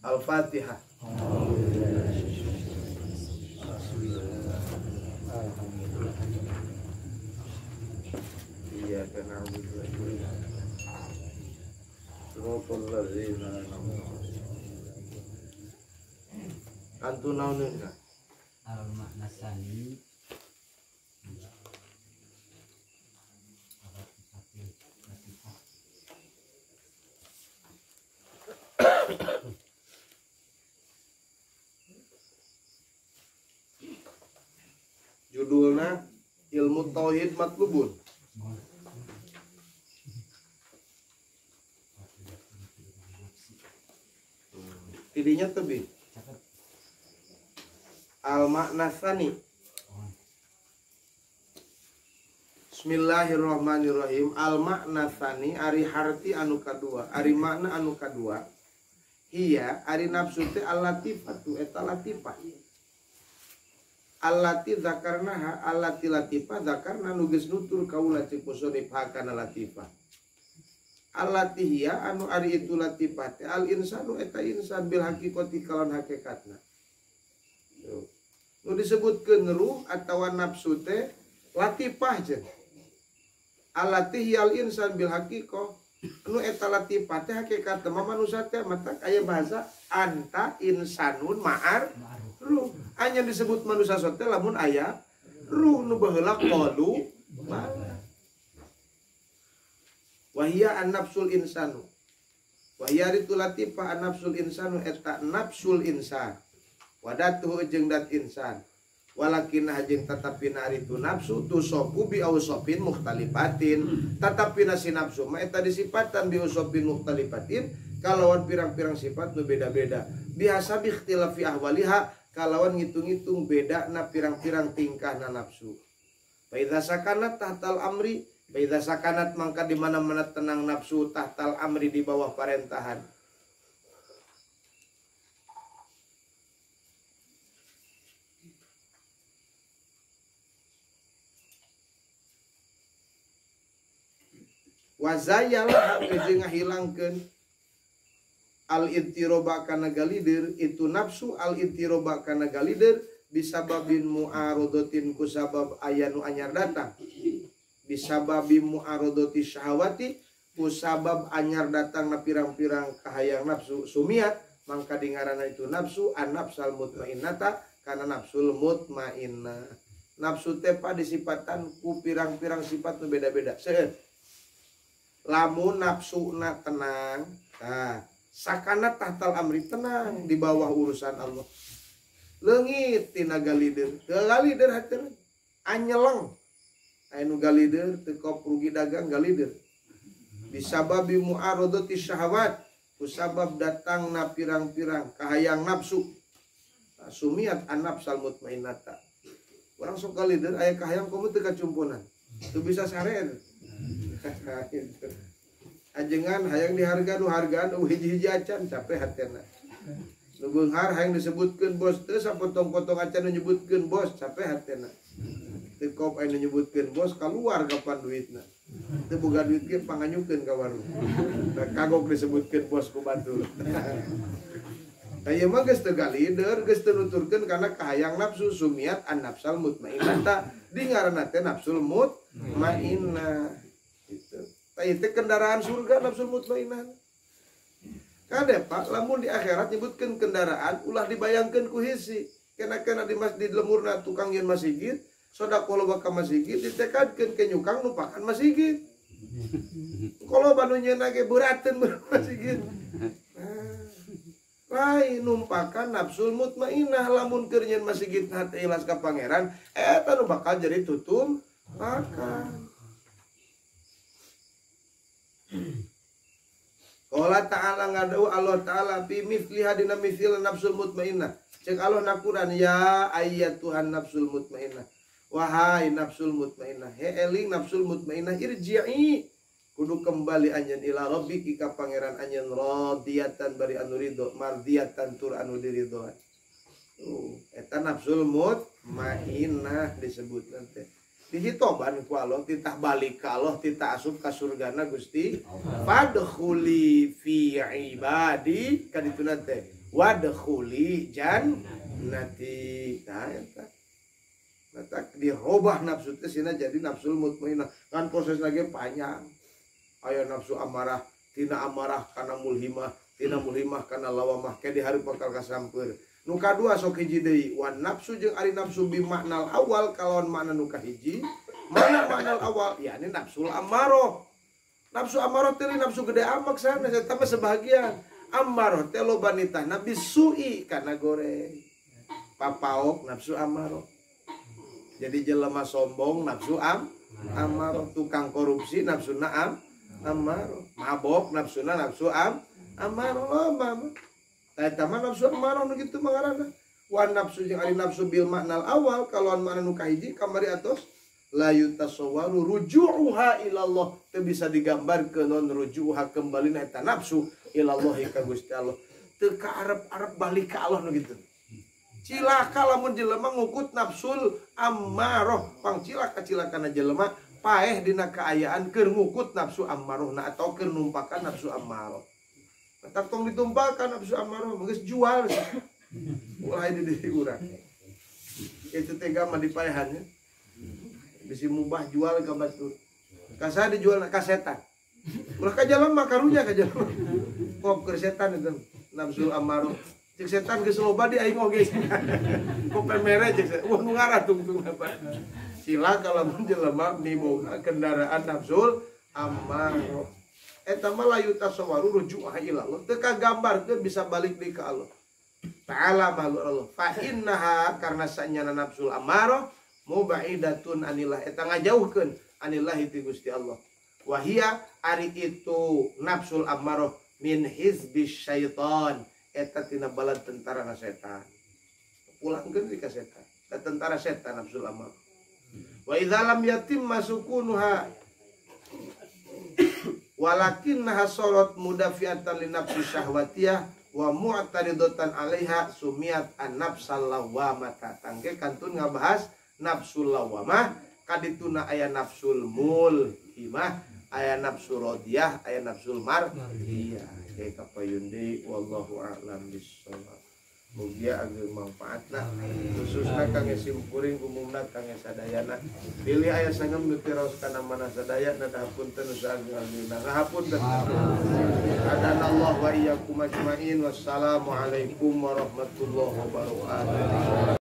Al-Fatihah. Iyyaka na'budu wa iyyaka nasta'in. Shiratal ladzina an'amta 'alaihim. Antu naoneun ka? Al-makna sani. Judulna Ilmu Tauhid Matlubun. Tidinya tebih. Al makna tsani. Bismillahirrahmanirrahim. Al makna tsani ari harti anu kadua, ari makna anu kadua. Hiya ari nafsu teh al-latifatu eta latifah. Allati zakarnaha allati latifah zakarna nu geus nutur kaula cek musonif hakana latifah. Allati hiya anu ari itu latifah teh al insanu eta insan bil haqiqati kalawan hakikatna. Nu disebutkeun ruh atawa nafsu teh latifah jeung allati hiya al insan bil haqiqah nu eta latifah teh hakikatna mah manusia teh matak aya bahasa anta insanun ma'ar ruh. Hanya disebut manusia sote lamun aya ruh nu baheula qalu bala. Wahia an-nafsul insanu. Wahia ritu latifah an-nafsul insanu eta nafsul insan. Wadatuhu jeung dat insan. Walakin jeung tatapina ari tu nafsu tusofu bi ausofin mukhtalifatin. Tatapina si nafsu mah eta disipatan bi ausofin mukhtalifatin kalawan pirang-pirang sifat nu beda-beda. Biasa bi ikhtilafi ahwaliha kalawan ngitung-ngitung beda na pirang-pirang tingkah na nafsu. Fa idza sakanat tahtal amri, fa idza sakanat mangka di mana-mana tenang nafsu tahtal amri di bawah parentahan. Wazayala jeung ngahilangkeun al-ittiroba kana galider itu nafsu al-ittiroba kana galider bisababin mu'arodotin kusabab aya nu anyar datang bisababin mu'arodoti syahwati kusabab anyar datang na pirang-pirang kahayang nafsu sumiat mangka dingarana itu nafsu an-nafsal mutmainnata kana nafsul mutmainnah. Nafsu teh pa disipatan ku pirang-pirang sifat nu beda-beda. Seueur lamun nafsuna tenang, nah sakana tahtal amri tenang di bawah urusan Allah. Leungit tina galider, teu galider hateuna anyeleng. Aya nu galider teu kop rugi dagang galider. Bisababi mu'aradati syahwat, kusabab datangna pirang-pirang kahayang nafsu. Sumiat an-nafsal mutmainnata. Urang sok galider aya kahayang komo teu kacumponan. Teu bisa sare. Ajengan hayang diharga nu hargaan hiji-hiji acan capek hatena. Nu beunghar hayang disebutkeun bos teu sapotong-potong acan nu nyebutkeun bos capek hatena. Teu kop aya nu nyebutkeun bos kaluar kapan duitna. Teu boga duit ge panganyukeun ka warung. Da kagok disebutkeun bos ku batur. Tah ieu mah geus teu galider, geus teu nuturkeun kana kahayang nafsu sumiat an-nafsal mutmainnah. Di ngaranna teh nafsul mutmainnah. Gitu. Tah ieu teh kendaraan surga nafsul mutmainnah. Kade Pak, lamun di akhirat nyebutkeun kendaraan ulah dibayangkeun ku hisi. Kena-kena di masjid lemurna tukang yeun masjid, sedekah loba ka masjid ditekadkeun ke nyukang numpakan masjid. Kalau banu nyeuna ge beurateun masjid. Lain numpakan nafsul mutmainnah lamun keur nyeun masjid hate ikhlas ka pangeran, eta nu bakal jadi tutum makan. Qala ta'ala ngadau Allah ta'ala fi mithliha dina mithil nafsul mutmainnah. Cek Allah na Quran ya ayyatuhan nafsul mutmainnah. Wahai nafsul mutmainnah, he eling nafsul mutmainnah irji'i kudu kembali anjeun ila rabbiki ka pangeran anjeun radiyatan bari anu ridho mardiyatan tur anu diridhoan. Tuh eta nafsul mutmainnah disebut nanti. Dihitoban ku Allah titah balik ka Allah titah asup ka surgana Gusti. Fadkhuli fi ibadi kadituna teh. Wadkhuli jannati. Nah eta. Matak dirobah nafsu teh sina jadi nafsul mutmainah. Kan proses lagi panjang. Aya nafsu amarah, tina amarah kana mulhimah, tina mulhimah kana lawamah ke di hari bakal kasampeur. Nu kadua sok hiji deui, wan nafsu jeung ari nafsu bi maknal awal kalawan makna nu kahiji. Mana maknal awal? Yani nafsul amarah. Nafsu amarah teh nafsu gede amak sana eta mah sebagian. Amarah teh loba nitahna bisui kana goreng. Papaok nafsu amarah. Jadi jelema sombong nafsu amarah, tukang korupsi nafsuna amarah, mabok nafsuna nafsu amarah loba mah. Eta mah nafsu amarah nu kitu mah ngaranna. Wa nafsu jeung ari nafsu bil maknal awal kalawan makna nu kahiji kamari atos la yutasawwaru ruju'uha ilallah, teu bisa digambarkeun non ruju'uha kembalina eta nafsu ilallahi ka Gusti Allah. Teu kaarep-arep balik ka Allah nu kitu. Cilaka lamun jelema ngukut nafsul ammaroh, pang cilaka-cilakana jelema paeh dina kaayaan keur ngukut nafsu ammarohna atau keur numpakan nafsu ammaroh. Matak tong ditumpakan nafsu ammaroh, geus jual. Ulah di diri urang. Itu tega mah dipaehannya. Bisi mubah jual ka batur. Ka saha dijual ka setan. Ulah ka jelema karunya ka jelema. Kop keur setan itu nafsu ammaroh. Cek setan geus loba di aing oge. Kok pemere cek setan. Wah nu ngarah tungtung apa. Cilaka lamun jelema miboga kendaraan nafsul ammaroh. Eta mah la yutasawwaru ruju'ah ila Allah. Teu kagambarkeun bisa balik deui ka Allah. Ta'ala malu Allah. Fa innaha karena sanyana nafsul ammaroh mubaidatun anillah, eta ngajauhkeun anillahi ti Gusti Allah. Wahia ari itu nafsul ammaroh min hizbi syaitan, eta tina balad tentara na setan. Pulangkeun ka setan. Da tentara setan nafsul ammaroh. Wa idza lam yatimma sukunuha walakinnaha sarat mudafiatan li nafsi syahwatiyah wa mu'taridatan 'alaiha sumiat an-nafsal lawwamah. Tangke kantun ngabahas nafsul lawamah, kadituna aya nafsul mulhimah, aya nafsu rodiyah, aya nafsul mardiyah. Kayak kapayun deui, wallahu a'lam bissawab. Mugia ageng manfaatna, khususna kangge simkuring, umumna kangge sadayana. Bilih aya sangem nu tiraos kana mana sadaya, nadahapunten nu saageng-agengna. Ngahapunten. Hadanallahu wa iyyakum ajmain. Wassalamualaikum warahmatullahi wabarakatuh.